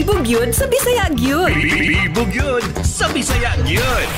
Bibo gyud sa Bisaya gyud. Bibo gyud sa Bisaya gyud.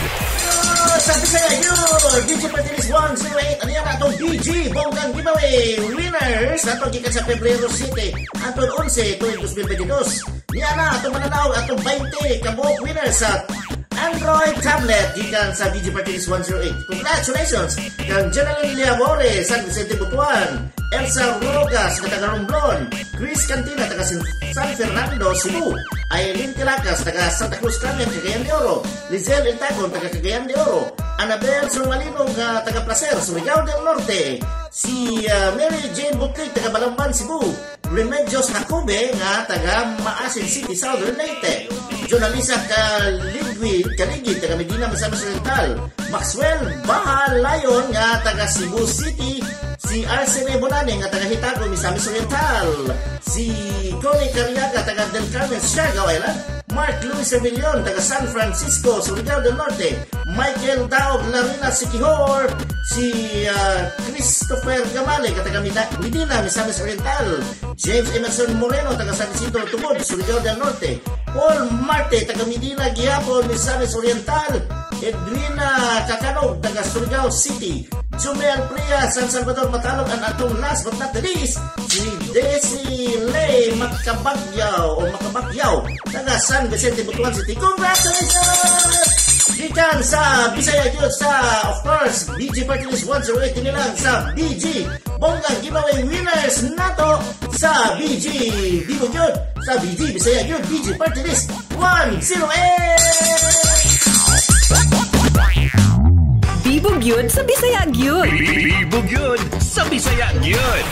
Sa Bisaya yun! BG Party List 108. Ano yan atong BG Bonggang Giveaway winners atong gikan sa Pebrero City. Atong 11 tuig 2022. Niya na atong mananaw atong 20 kabuok winners sa Android tablet gikan sa BG Party List 108. Congratulations kang Jeneline Liamore, San Vicente Butuan, Elsa Rogas, taga Romblon, Chris Cantina, taga San Fernando, Cebu, Aileen Tilacas, taga Santa Cruz, Carmen, Cagayan de Oro, Lizelle Iltagon, taga Cagayan de Oro, Annabel Surmalino, nga taga Placer, Surigao del Norte, si Mary Jane Butlik, taga Balamban, Cebu, Remedios Jacobe, nga taga Maasin City, Southern Leyte, Jonalisa Kaligwi, Kaligi, taga Medina, Misamis Oriental, Maxwell Bahalayon, nga taga Cebu City, si Arsene Bonane, nga taga Hitago, Misamis Oriental, si Connie Cariaga, taga Del Carmen, Siargao Island, Mark Luis Revillon, taga San Francisco, Surigao del Norte, Michael Daog Larina Sikihor, si Christopher Gamale, taga Medina, Misamis Oriental, James Emerson Moreno, taga San Isidro Tubod, Surigao del Norte, Paul Marte, taga Medina, Gihapon, Misamis Oriental, Edwina Kakanog, taga Surigao City, Jumel Priya, San Salvador, Matalog, and atong last but not the least, si Desi Lay Macabagyaw o Macabagyaw, taga San Vicente, Butuan City. Congratulations! Gikan sa Bisaya gyud sa, of course, BG Party List 108 nilang sa BG Bonggang Giveaway winners nato sa BG Bibo gyud sa BG Bisaya gyud BG Party List 108. Bibo gyud sa Bisaya gyud. Bibo gyud sa Bisaya gyud.